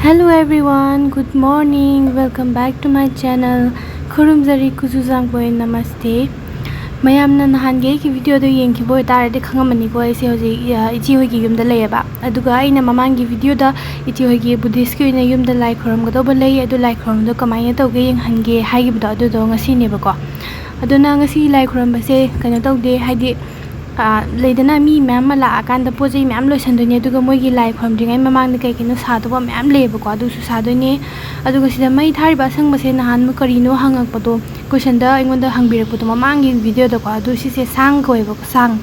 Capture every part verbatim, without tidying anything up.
Hello everyone, good morning, welcome back to my channel. ꯈꯨꯔꯨꯝꯖꯔꯤ, ꯀꯨꯖꯨ ꯖꯥꯡꯄꯣꯏ, ꯅꯃꯁꯇꯦ꯫ ꯃꯌꯥꯝꯅ ꯅꯍꯥꯟꯒꯤ ꯑꯩꯒꯤ ꯚꯤꯗꯤꯑꯣꯗꯣ ꯌꯦꯡꯈꯤꯕ ꯑꯣꯏꯇꯥꯔꯗꯤ ꯈꯪꯉꯝꯃꯅꯤꯀꯣ, ꯑꯩꯁꯦ ꯍꯧꯖꯤꯛ, ꯑ, ꯏꯆꯦ ꯍꯣꯏꯒꯤ ꯌꯨꯝꯗ ꯂꯩꯌꯦꯕ꯫ ꯑꯗꯨꯒ ꯑꯩꯅ ꯃꯃꯥꯡꯒꯤ ꯚꯤꯗꯤꯑꯣꯗ ꯏꯆꯦ ꯍꯣꯏꯒꯤ ꯕꯨꯙꯤꯁꯀꯤ ꯑꯣꯏꯅ ꯌꯨꯝꯗ ꯂꯥꯏ ꯈꯨꯔꯨꯝꯒꯗꯧꯕ ꯂꯩ, ꯑꯗꯨ ꯂꯥꯏ ꯈꯨꯔꯨꯝꯕꯗꯣ ꯀꯃꯥꯏꯅ ꯇꯧꯒꯦ ꯌꯦꯡꯍꯟꯒꯦ ꯍꯥꯏꯈꯤꯕꯗꯣ, ꯑꯗꯨꯗꯣ ꯉꯁꯤꯅꯦꯕꯀꯣ꯫ ꯑꯗꯨꯅ ꯉꯁꯤ ꯂꯥꯏ ꯈꯨꯔꯨꯝꯕꯁꯦ ꯀꯩꯅꯣ ꯇꯧꯗꯦ, ꯍꯥꯏꯗꯤ, ꯑ, ꯂꯩꯗꯅ, ꯃꯤ ꯃꯌꯥꯝ ꯑꯃ ꯂꯥꯛꯑꯀꯥꯟꯗ ꯄꯣꯠ ꯆꯩ ꯃꯌꯥꯝ ꯂꯣꯏꯁꯟꯗꯣꯏꯅꯦ, ꯑꯗꯨꯒ ꯃꯣꯏꯒꯤ ꯂꯥꯏ ꯈꯨꯔꯨꯝꯗ꯭ꯔꯤꯉꯩ ꯃꯃꯥꯡꯗ ꯀꯩ ꯀꯩꯅꯣ ꯁꯥꯗꯧꯕ ꯃꯌꯥꯝ ꯂꯩꯌꯦꯕꯀꯣ, ꯑꯗꯨꯁꯨ ꯁꯥꯗꯣꯏꯅꯦ꯫ ꯑꯗꯨꯒ ꯁꯤꯗ ꯃꯩ ꯊꯥꯔꯤꯕ ꯑꯁꯪꯕꯁꯦ ꯅꯍꯥꯟꯃꯨꯛ ꯀꯔꯤꯅꯣ ꯍꯪꯉꯛꯄꯗꯣ, ꯀꯣꯏꯁꯟꯗ ꯑꯩꯉꯣꯟꯗ ꯍꯪꯕꯤꯔꯛꯄꯗꯣ ꯃꯃꯥꯡꯒꯤ ꯚꯤꯗꯤꯑꯣꯗꯀꯣ, ꯑꯗꯨ ꯁꯤꯁꯦ ꯁꯥꯡ ꯀꯧꯋꯦꯕꯀꯣ, ꯁꯥꯡ꯫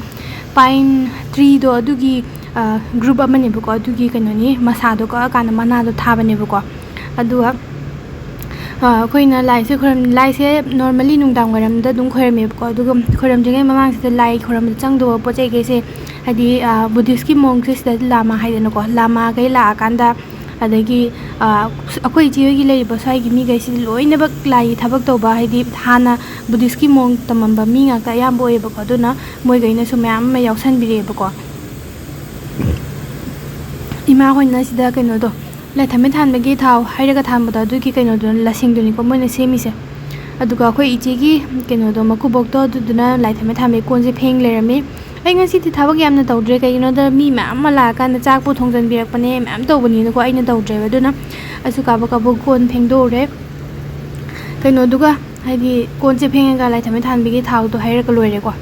ꯄꯥꯏꯟ ꯇ꯭ꯔꯤꯗꯣ ꯑꯗꯨꯒꯤ, ꯑ, ꯒ꯭ꯔꯨꯞ ꯑꯃꯅꯦꯕꯀꯣ, ꯑꯗꯨꯒꯤ ꯀꯩꯅꯣꯅꯤ, ꯃꯁꯥꯗꯣ ꯀꯛꯑꯀꯥꯟꯗ ꯃꯅꯥꯗꯣ ꯊꯥꯕꯅꯦꯕꯀꯣ꯫ ꯑꯗꯨꯒ, ꯑ, ꯑꯩꯈꯣꯏꯅ ꯂꯥꯏꯁꯦ ꯈꯨꯔꯨꯝ-, ꯂꯥꯏꯁꯦ normally ꯅꯨꯡꯗꯥꯡ ꯋꯥꯏꯔꯝꯗ ꯑꯗꯨꯝ ꯈꯣꯏꯔꯝꯃꯦꯕꯀꯣ꯫ ꯑꯗꯨꯒ ꯈꯣꯏꯔꯝꯗ꯭ꯔꯤꯉꯩ ꯃꯃꯥꯡꯁꯤꯗ ꯂꯥꯏ ꯈꯣꯏꯔꯝꯕꯗ ꯆꯪꯗꯧꯕ ꯄꯣꯠ ꯆꯩꯈꯩꯁꯦ, ꯍꯥꯏꯗꯤ, ꯑ, ꯕꯨꯙꯤꯁꯀꯤ ꯃꯣꯡꯁꯦ ꯁꯤꯗ ꯂꯥꯃꯥ ꯍꯥꯏꯗꯅꯀꯣ, ꯂꯥꯃꯥꯈꯩ ꯂꯥꯛꯑꯀꯥꯟꯗ, ꯑꯗꯒꯤ, ꯑ, ꯑꯩꯈꯣꯏ ꯏꯆꯦ ꯍꯣꯏꯒꯤ ꯂꯩꯔꯤꯕ ꯁ꯭ꯋꯥꯏꯒꯤ ꯃꯤꯈꯩꯁꯤꯗꯤ ꯂꯣꯏꯅꯃꯛ ꯂꯥꯏꯒꯤ ꯊꯕꯛ ꯇꯧꯕ, ꯍꯥꯏꯗꯤ ꯍꯥꯟꯅ ꯕꯨꯙꯤꯁꯀꯤ ꯃꯣꯡ ꯇꯝꯃꯝꯕ ꯃꯤ ꯉꯥꯛꯇ ꯑꯌꯥꯝꯕ ꯑꯣꯏꯌꯦꯕꯀꯣ꯫ ꯑꯗꯨꯅ ꯃꯣꯏꯈꯩꯅꯁꯨ ꯃꯌꯥꯝ ꯑꯃ ꯌꯥꯎꯁꯟꯕꯤꯔꯛꯑꯦꯕꯀꯣ꯫ ꯏꯃꯥ ꯍꯣꯏꯅ ꯁꯤꯗ ꯀꯩꯅꯣꯗꯣ, ꯂꯥꯏ ꯊꯥꯎꯃꯩ ꯊꯥꯟꯕꯒꯤ ꯊꯥꯎ ꯍꯩꯔꯒ ꯊꯥꯟꯕꯗꯣ, ꯑꯗꯨꯒꯤ ꯀꯩꯅꯣꯗꯨꯅ, ꯂꯁꯤꯡꯗꯨꯅꯤꯀꯣ ꯃꯣꯏꯅ ꯁꯦꯝꯃꯤꯁꯦ꯫ ꯑꯗꯨꯒ ꯑꯩꯈꯣꯏ ꯏꯆꯦꯒꯤ ꯀꯩꯅꯣꯗꯣ, ꯃꯀꯨꯕꯣꯛꯇꯣ, ꯑꯗꯨꯗꯨꯅ ꯂꯥꯏ ꯊꯥꯎꯃꯩ ꯊꯥꯟꯕꯒꯤ ꯀꯣꯟꯁꯦ ꯐꯦꯡ ꯂꯩꯔꯝꯃꯤ꯫ ꯑꯩ ꯉꯁꯤꯗꯤ ꯊꯕꯛ ꯌꯥꯝꯅ ꯇꯧꯗ꯭ꯔꯦ, ꯀꯩꯒꯤꯅꯣꯗ ꯃꯤ ꯃꯌꯥꯝ ꯑꯃ ꯂꯥꯛꯑꯀꯥꯟꯗ ꯆꯥꯛꯄꯨ ꯊꯣꯡꯖꯟꯕꯤꯔꯛꯄꯅꯦ, ꯃꯌꯥꯝ ꯇꯧꯕꯅꯤꯅꯀꯣ, ꯑꯩꯅ ꯇꯧꯗ꯭ꯔꯦꯕ꯫ ꯑꯗꯨꯅ ꯑꯩꯁꯨ ꯀꯥꯕꯛ ꯀꯥꯕꯛ ꯀꯣꯟ ꯐꯦꯡꯗꯣꯛꯎꯔꯦ꯫ ꯀꯩꯅꯣꯗꯨꯒ, ꯍꯥꯏꯗꯤ, ꯀꯣꯟꯁꯦ ꯐꯦꯡꯉꯒ ꯂꯥꯏ ꯊꯥꯎꯃꯩ ꯊꯥꯟꯕꯒꯤ ꯊꯥꯎꯗꯣ ꯍꯩꯔꯒ ꯂꯣꯏꯔꯦꯀꯣ꯫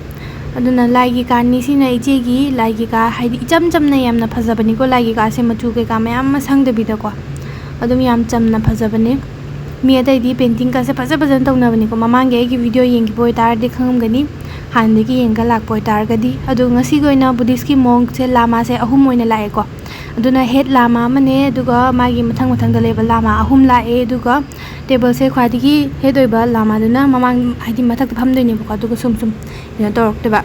ꯑꯗꯨꯅ ꯂꯥꯏꯒꯤ ꯀꯥꯅꯤ, ꯁꯤꯅ ꯏꯆꯦꯒꯤ ꯂꯥꯏꯒꯤ ꯀꯥ, ꯍꯥꯏꯗꯤ, ꯏꯆꯝ ꯆꯝꯅ ꯌꯥꯝꯅ ꯐꯖꯕꯅꯤꯀꯣ, ꯂꯥꯏꯒꯤ ꯀꯥꯁꯦ ꯃꯆꯨ ꯀꯩꯀꯥ ꯃꯌꯥꯝ ꯑꯃ ꯁꯪꯗꯕꯤꯗꯀꯣ, ꯑꯗꯨꯝ ꯌꯥꯝ ꯆꯝꯅ ꯐꯖꯕꯅꯦ꯫ ꯃꯤ ꯑꯇꯩꯗꯤ ꯄꯦꯟꯇꯤꯡꯒꯁꯦ ꯐꯖ ꯐꯖꯅ ꯇꯧꯅꯕꯅꯤꯀꯣ꯫ ꯃꯃꯥꯡꯒꯤ ꯑꯩꯒꯤ ꯚꯤꯗꯤꯑꯣ ꯌꯦꯡꯈꯤꯕ ꯑꯣꯏꯇꯥꯔꯗꯤ ꯈꯪꯉꯝꯒꯅꯤ, ꯍꯥꯟꯅꯗꯒꯤ ꯌꯦꯡꯉꯒ ꯂꯥꯛꯄ ꯑꯣꯏꯇꯥꯔꯒꯗꯤ꯫ ꯑꯗꯣ ꯉꯁꯤꯒꯤ ꯑꯣꯏꯅ ꯕꯨꯙꯤꯁꯀꯤ ꯃꯣꯡꯁꯦ, ꯂꯥꯃꯥꯁꯦ ꯑꯍꯨꯝ ꯑꯣꯏꯅ ꯂꯥꯛꯑꯦꯀꯣ꯫ ꯑꯗꯨꯅ ꯍꯦꯠ ꯂꯥꯃꯥ ꯑꯃꯅꯦ, ꯑꯗꯨꯒ ꯃꯥꯒꯤ ꯃꯊꯪ ꯃꯊꯪꯗ ꯂꯩꯕ ꯂꯥꯃꯥ ꯑꯍꯨꯝ ꯂꯥꯛꯑꯦ꯫ ꯑꯗꯨꯒ ꯇꯦꯕꯜꯁꯦ ꯈ꯭ꯋꯥꯏꯗꯒꯤ ꯍꯦꯠ ꯑꯣꯏꯕ ꯂꯥꯃꯥꯗꯨꯅ ꯃꯃꯥꯡ, ꯍꯥꯏꯗꯤ, ꯃꯊꯛꯇ ꯐꯝꯗꯣꯏꯅꯦꯕꯀꯣ, ꯑꯗꯨꯒ ꯁꯨꯝ ꯁꯨꯝ ꯀꯩꯅꯣ ꯇꯧꯔꯛꯇꯣꯏꯕ꯫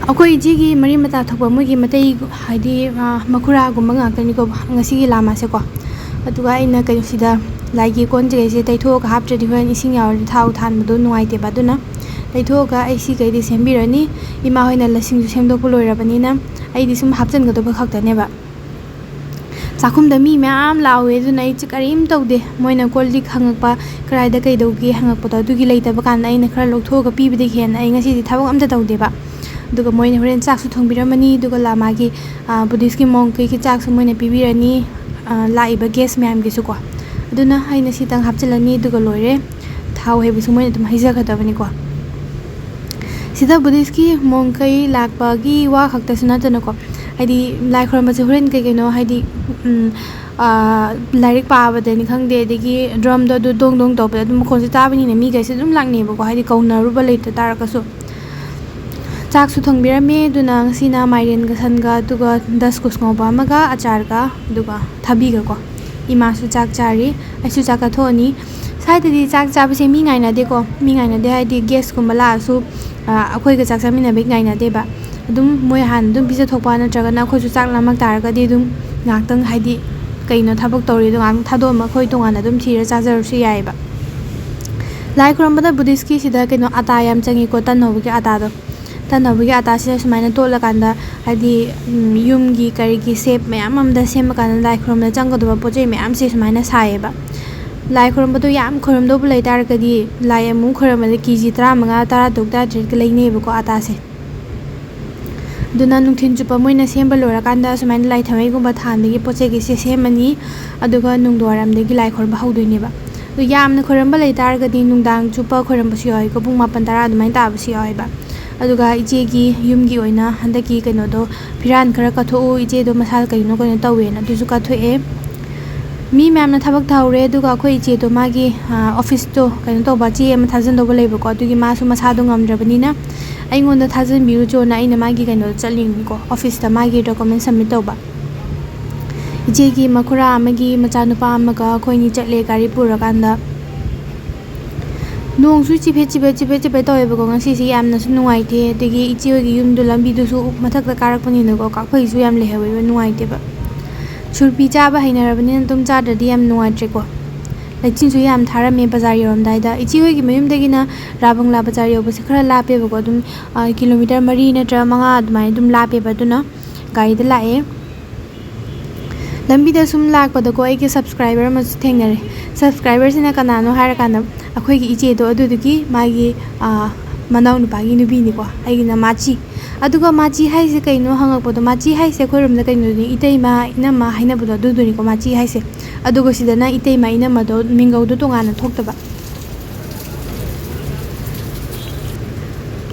ꯑꯩꯈꯣꯏ ꯏꯆꯦꯒꯤ ꯃꯔꯤ ꯃꯇꯥ ꯊꯣꯛꯄ ꯃꯣꯏꯒꯤ ꯃꯇꯩ, ꯍꯥꯏꯗꯤ, ꯑ, ꯃꯈꯨꯔꯥꯒꯨꯝꯕ ꯉꯥꯛꯇꯅꯤꯀꯣ ꯉꯁꯤꯒꯤ ꯂꯥꯃꯥꯁꯦꯀꯣ꯫ ꯑꯗꯨꯒ ꯑꯩꯅ ꯀꯩꯅꯣꯁꯤꯗ ꯂꯥꯏꯒꯤ ꯀꯣꯟ ꯆꯩꯁꯦ ꯇꯩꯊꯣꯛꯑꯒ ꯍꯥꯞꯇ꯭ꯔꯗꯤ ꯍꯣꯔꯦꯟ ꯏꯁꯤꯡ ꯌꯥꯎꯔꯗꯤ ꯊꯥꯎ ꯊꯥꯟꯕꯗꯣ ꯅꯨꯡꯉꯥꯏꯇꯦꯕ꯫ ꯑꯗꯨꯅ ꯇꯩꯊꯣꯛꯑꯒ ꯑꯩ ꯁꯤꯈꯩꯗꯤ ꯁꯦꯝꯕꯤꯔꯅꯤ꯫ ꯏꯃꯥ ꯍꯣꯏꯅ ꯂꯁꯤꯡꯁꯨ ꯁꯦꯝꯗꯣꯛꯄ ꯂꯣꯏꯔꯕꯅꯤꯅ ꯑꯩꯗꯤ ꯁꯨꯝ ꯍꯥꯞꯆꯤꯟꯒꯗꯕ ꯈꯛꯇꯅꯦꯕ꯫ ꯆꯥꯛꯈꯨꯝꯗ ꯃꯤ ꯃꯌꯥꯝ ꯂꯥꯛꯍꯧꯋꯦ, ꯑꯗꯨꯅ ꯑꯩꯁꯦ ꯀꯔꯤꯝ ꯇꯧꯗꯦ꯫ ꯃꯣꯏꯅ ꯀꯣꯜ ꯂꯤꯛ ꯍꯪꯉꯛꯄ, "ꯀꯗꯥꯏꯗ ꯀꯩꯗꯧꯒꯦ?" ꯍꯪꯉꯛꯄꯗꯣ, ꯑꯗꯨꯒꯤ ꯂꯩꯇꯕ ꯀꯥꯟꯗ ꯑꯩꯅ ꯈꯔ ꯂꯧꯊꯣꯛꯑꯒ ꯄꯤꯕꯗꯒꯤ ꯍꯦꯟꯅ ꯑꯩ ꯉꯁꯤꯗꯤ ꯊꯕꯛ ꯑꯝꯇ ꯇꯧꯗꯦꯕ꯫ ꯑꯗꯨꯒ ꯃꯣꯏꯅ ꯍꯣꯔꯦꯟ ꯆꯥꯛꯁꯨ ꯊꯣꯡꯕꯤꯔꯝꯃꯅꯤ, ꯑꯗꯨꯒ ꯂꯥꯃꯥꯒꯤ, ꯑ, ꯕꯨꯙꯤꯁꯀꯤ ꯃꯣꯡꯈꯩꯒꯤ ꯆꯥꯛꯁꯨ ꯃꯣꯏꯅ ꯄꯤꯕꯤꯔꯅꯤ, ꯑ, ꯂꯥꯛꯏꯕ ꯒꯦꯁ ꯃꯌꯥꯝꯒꯤꯁꯨꯀꯣ꯫ ꯑꯗꯨꯅ ꯑꯩꯅ ꯁꯤꯇꯪ ꯍꯥꯞꯆꯤꯜꯂꯅꯤ, ꯑꯗꯨꯒ ꯂꯣꯏꯔꯦ꯫ ꯊꯥꯎ ꯍꯩꯕꯁꯨ ꯃꯣꯏꯅ ꯑꯗꯨꯝ ꯍꯩꯖꯒꯗꯕꯅꯤꯀꯣ꯫ ꯁꯤꯗ ꯕꯨꯙꯤꯁꯀꯤ ꯃꯣꯡꯈꯩ ꯂꯥꯛꯄꯒꯤ ꯋꯥ ꯈꯛꯇꯁꯨ ꯅꯠꯇꯅꯀꯣ, ꯍꯥꯏꯗꯤ ꯂꯥꯏ ꯈꯨꯔꯨꯝꯕꯁꯦ ꯍꯣꯔꯦꯟ ꯀꯩ ꯀꯩꯅꯣ, ꯍꯥꯏꯗꯤ, ꯎꯝ, ꯑꯥ, ꯂꯥꯏꯔꯤꯛ ꯄꯥꯕꯗꯅꯤ ꯈꯪꯗꯦ, ꯑꯗꯒꯤ ꯗ꯭ꯔꯝꯗꯣ ꯑꯗꯨ ꯗꯣꯡ ꯗꯣꯡ ꯇꯧꯕꯗ ꯑꯗꯨꯝ ꯃꯈꯣꯟꯁꯦ ꯇꯥꯕꯅꯤꯅ ꯃꯤꯈꯩꯁꯦ ꯑꯗꯨꯝ ꯂꯥꯛꯅꯩꯕꯀꯣ, ꯍꯥꯏꯗꯤ ꯀꯧꯅꯔꯨꯕ ꯂꯩꯇ ꯇꯥꯔꯒꯁꯨ꯫ ꯆꯥꯛꯁꯨ ꯊꯣꯡꯕꯤꯔꯝꯃꯦ, ꯑꯗꯨꯅ ꯉꯁꯤꯅ ꯃꯥꯏꯔꯦꯟꯒ ꯁꯟꯒ, ꯑꯗꯨꯒ ꯗꯁꯀꯨꯁ ꯉꯧꯕ ꯑꯃꯒ, ꯑꯆꯥꯔꯒ, ꯑꯗꯨꯒ ꯊꯕꯤꯒꯀꯣ꯫ ꯏꯃꯥꯁꯨ ꯆꯥꯛ ꯆꯥꯔꯤ, ꯑꯩꯁꯨ ꯆꯥꯛ ꯆꯥꯊꯣꯛꯑꯅꯤ꯫ ꯁ꯭ꯋꯥꯏꯗꯗꯤ ꯆꯥꯛ ꯆꯥꯕꯁꯦ ꯃꯤ ꯉꯥꯏꯅꯗꯦꯀꯣ꯫ ꯃꯤ ꯉꯥꯏꯅꯗꯦ ꯍꯥꯏꯗꯤ ꯒꯦꯁꯀꯨꯝꯕ ꯂꯥꯛꯑꯁꯨ, ꯑ, ꯑꯩꯈꯣꯏꯒ ꯆꯥꯛ ꯆꯥꯃꯤꯟꯅꯕꯒꯤ ꯉꯥꯏꯅꯗꯦꯕ꯫ ꯑꯗꯨꯝ ꯃꯣꯏ ꯍꯥꯟꯅ ꯑꯗꯨꯝ ꯄꯤꯖꯊꯣꯛꯄ ꯅꯠꯇ꯭ꯔꯒꯅ ꯑꯩꯈꯣꯏꯁꯨ ꯆꯥꯛ ꯂꯥꯝꯃꯛ ꯇꯥꯔꯒꯗꯤ ꯑꯗꯨꯝ ꯉꯥꯏꯍꯥꯛꯇꯪ, ꯍꯥꯏꯗꯤ ꯀꯩꯅꯣ ꯊꯕꯛ ꯇꯧꯔꯤꯗꯣ ꯉꯥꯏꯍꯥꯛꯇꯪ ꯊꯥꯗꯣꯛꯑꯝꯃꯒ ꯑꯩꯈꯣꯏ ꯇꯣꯉꯥꯟꯅ ꯑꯗꯨꯝ ꯊꯤꯔ ꯆꯥꯖꯔꯁꯨ ꯌꯥꯏꯑꯕ꯫ ꯂꯥꯏ ꯈꯨꯔꯨꯝꯕꯗ ꯕꯨꯙꯤꯁꯀꯤ ꯁꯤꯗ ꯀꯩꯅꯣ ꯑꯇꯥ ꯌꯥꯝ ꯆꯪꯉꯤꯀꯣ, ꯇꯟ ꯍꯧꯕꯒꯤ ꯑꯇꯥꯗꯣ꯫ ꯇꯟ ꯍꯧꯕꯒꯤ ꯑꯇꯥꯁꯤꯅ ꯁꯨꯃꯥꯏꯅ ꯇꯣꯠꯂꯀꯥꯟꯗ, ꯍꯥꯏꯗꯤ, ꯎꯝ, ꯌꯨꯝꯒꯤ ꯀꯔꯤꯒꯤ ꯁꯦꯞ ꯃꯌꯥꯝ ꯑꯃꯗ ꯁꯦꯝꯃꯀꯥꯟꯗ ꯂꯥꯏ ꯈꯨꯔꯨꯝꯕꯗ ꯆꯪꯒꯗꯕ ꯄꯣꯠ ꯆꯩ ꯃꯌꯥꯝꯁꯦ ꯁꯨꯃꯥꯏꯅ ꯁꯥꯏꯌꯦꯕ꯫ ꯂꯥꯏ ꯈꯨꯔꯨꯝꯕꯗꯣ ꯌꯥꯝ ꯈꯨꯔꯨꯝꯗꯧꯕ ꯂꯩ ꯇꯥꯔꯒꯗꯤ ꯂꯥꯏ ꯑꯃꯨꯛ ꯈꯨꯔꯨꯝꯕꯗ ꯀꯦ ꯖꯤ ꯇꯔꯥꯃꯉꯥ, ꯇꯔꯥꯇꯔꯨꯛ, ꯇꯔꯥꯇꯔꯦꯠꯀ ꯂꯩꯅꯩꯌꯦꯕꯀꯣ ꯑꯇꯥꯁꯦ꯫ ꯑꯗꯨꯅ ꯅꯨꯡꯊꯤꯜ ꯆꯨꯞꯄ ꯃꯣꯏꯅ ꯁꯦꯝꯕ ꯂꯣꯏꯔꯀꯥꯟꯗ ꯁꯨꯃꯥꯏꯅ ꯂꯥꯏ ꯊꯥꯎꯃꯩꯒꯨꯝꯕ ꯊꯥꯟꯕꯒꯤ ꯄꯣꯠ ꯆꯩꯒꯩꯁꯦ ꯁꯦꯝꯃꯅꯤ꯫ ꯑꯗꯨꯒ ꯅꯨꯡꯗꯥꯡꯋꯥꯏꯔꯝꯗꯒꯤ ꯂꯥꯏ ꯈꯣꯏꯔꯝꯕ ꯍꯧꯗꯣꯏꯅꯦꯕ꯫ ꯑꯗꯨ ꯌꯥꯝꯅ ꯈꯣꯏꯔꯝꯕ ꯂꯩ ꯇꯥꯔꯒꯗꯤ ꯅꯨꯡꯗꯥꯡ ꯆꯨꯞꯄ ꯈꯣꯏꯔꯝꯕꯁꯨ ꯌꯥꯎꯋꯦꯀꯣ, ꯄꯨꯡ ꯃꯥꯄꯟ ꯇꯔꯥ ꯑꯗꯨꯃꯥꯏꯅ ꯇꯥꯕꯁꯨ ꯌꯥꯎꯋꯦꯕ꯫ ꯑꯗꯨꯒ ꯏꯆꯦꯒꯤ ꯌꯨꯝꯒꯤ ꯑꯣꯏꯅ ꯍꯟꯗꯛꯀꯤ ꯀꯩꯅꯣꯗꯣ, ꯐꯤꯔꯥꯟ ꯈꯔ ꯀꯠꯊꯣꯛꯎ, ꯏꯆꯦꯗꯣ ꯃꯁꯥ ꯀꯩꯅꯣ ꯀꯩꯅꯣ ꯇꯧꯋꯦꯅ ꯑꯗꯨꯁꯨ ꯀꯠꯊꯣꯛꯑꯦ꯫ ꯃꯤ ꯃꯌꯥꯝꯅ ꯊꯕꯛ ꯇꯧꯍꯧꯔꯦ, ꯑꯗꯨꯒ ꯑꯩꯈꯣꯏ ꯏꯆꯦꯗꯣ ꯃꯥꯒꯤ, ꯑ, ꯑꯣꯐꯤꯁꯇꯣ ꯀꯩꯅꯣ ꯇꯧꯕ, ꯆꯦ ꯑꯃ ꯊꯥꯖꯤꯟꯗꯧꯕ ꯂꯩꯕꯀꯣ, ꯑꯗꯨꯒꯤ ꯃꯥꯁꯨ ꯃꯁꯥꯗꯣ ꯉꯝꯗ꯭ꯔꯕꯅꯤꯅ ꯑꯩꯉꯣꯟꯗ ꯊꯥꯖꯤꯟꯕꯤꯔꯨꯆꯣꯅ ꯑꯩꯅ ꯃꯥꯒꯤ ꯀꯩꯅꯣꯗ ꯆꯠꯂꯤꯅꯤꯀꯣ, ꯑꯣꯐꯤꯁꯇ ꯃꯥꯒꯤ ꯗꯣꯀꯨꯃꯦꯟ ꯁꯕꯃꯤꯠ ꯇꯧꯕ꯫ ꯏꯆꯦꯒꯤ ꯃꯈꯨꯔꯥ ꯑꯃꯒꯤ ꯃꯆꯥꯅꯨꯄꯥ ꯑꯃꯒ ꯑꯩꯈꯣꯏꯅꯤ ꯆꯠꯂꯦ ꯒꯥꯔꯤ ꯄꯨꯔꯀꯥꯟꯗ꯫ ꯅꯣꯡꯁꯨ ꯆꯤꯐꯦꯠ ꯆꯤꯐꯦꯠ ꯆꯤꯐꯦꯠ ꯆꯤꯐꯦꯠ ꯇꯧꯋꯦꯕꯀꯣ ꯉꯁꯤꯁꯦ, ꯌꯥꯝꯅꯁꯨ ꯅꯨꯡꯉꯥꯏꯇꯦ꯫ ꯑꯗꯒꯤ ꯏꯆꯦ ꯍꯣꯏꯒꯤ ꯌꯨꯝꯗꯣ ꯂꯝꯕꯤꯗꯨꯁꯨ ꯃꯊꯛꯇ ꯀꯥꯔꯛꯄꯅꯤꯅꯀꯣ, ꯀꯥꯐꯩꯁꯨ ꯌꯥꯝ ꯂꯩꯍꯧꯋꯦꯕ, ꯅꯨꯡꯉꯥꯏꯇꯦꯕ꯫ ꯁꯨꯔꯄꯤ ꯆꯥꯕ ꯍꯩꯅꯔꯕꯅꯤꯅ ꯑꯗꯨꯝ ꯆꯥꯗ꯭ꯔꯗꯤ ꯌꯥꯝ ꯅꯨꯡꯉꯥꯏꯇ꯭ꯔꯦꯀꯣ꯫ ꯂꯩꯆꯤꯟꯁꯨ ꯌꯥꯝ ꯊꯥꯔꯝꯃꯦ ꯕꯖꯥꯔ ꯌꯧꯔꯝꯗꯥꯏꯗ꯫ ꯏꯆꯦ ꯍꯣꯏꯒꯤ ꯃꯌꯨꯝꯗꯒꯤꯅ ꯔꯥꯕꯪꯂꯥ ꯕꯖꯥꯔ ꯌꯧꯕꯁꯦ ꯈꯔ ꯂꯥꯞꯄꯦꯕꯀꯣ, ꯑꯗꯨꯝ, ꯑ, ꯀꯤꯂꯣꯃꯤꯇꯔ ꯃꯔꯤ ꯅꯠꯇ꯭ꯔꯒ ꯃꯉꯥ ꯑꯗꯨꯃꯥꯏꯅ ꯑꯗꯨꯝ ꯂꯥꯞꯄꯦꯕ, ꯑꯗꯨꯅ ꯒꯥꯔꯤꯗ ꯂꯥꯛꯑꯦ꯫ ꯂꯝꯕꯤꯗ ꯁꯨꯝ ꯂꯥꯛꯄꯗꯀꯣ, ꯑꯩꯒꯤ subscriber ꯑꯃꯁꯨ ꯊꯦꯡꯅꯔꯦ꯫ Subscriberꯁꯤꯅ ꯀꯅꯥꯅꯣ ꯍꯥꯏꯔꯀꯥꯟꯗ, ꯑꯩꯈꯣꯏꯒꯤ ꯏꯆꯦꯗꯣ, ꯑꯗꯨꯗꯨꯒꯤ ꯃꯥꯒꯤ, ꯑ, ꯃꯅꯥꯎꯅꯨꯄꯥꯒꯤ ꯅꯨꯄꯤꯅꯤꯀꯣ꯫ ꯑꯩꯒꯤꯅ ꯃꯥꯆꯤ꯫ ꯑꯗꯨꯒ ꯃꯥꯆꯤ ꯍꯥꯏꯁꯦ ꯀꯩꯅꯣ ꯍꯪꯉꯛꯄꯗꯣ, ꯃꯥꯆꯤ ꯍꯥꯏꯁꯦ ꯑꯩꯈꯣꯏꯔꯣꯝꯗ ꯀꯩꯅꯣꯅꯤ, ꯏꯇꯩꯃ, ꯏꯅꯝꯃ ꯍꯥꯏꯅꯕꯗꯣ, ꯑꯗꯨꯗꯨꯅꯤꯀꯣ ꯃꯥꯆꯤ ꯍꯥꯏꯁꯦ꯫ ꯑꯗꯨꯒ ꯁꯤꯗꯅ ꯏꯇꯩꯃ, ꯏꯅꯝꯃꯗꯣ ꯃꯤꯡꯒꯧꯗꯣ ꯇꯣꯉꯥꯟꯅ ꯊꯣꯛꯇꯕ꯫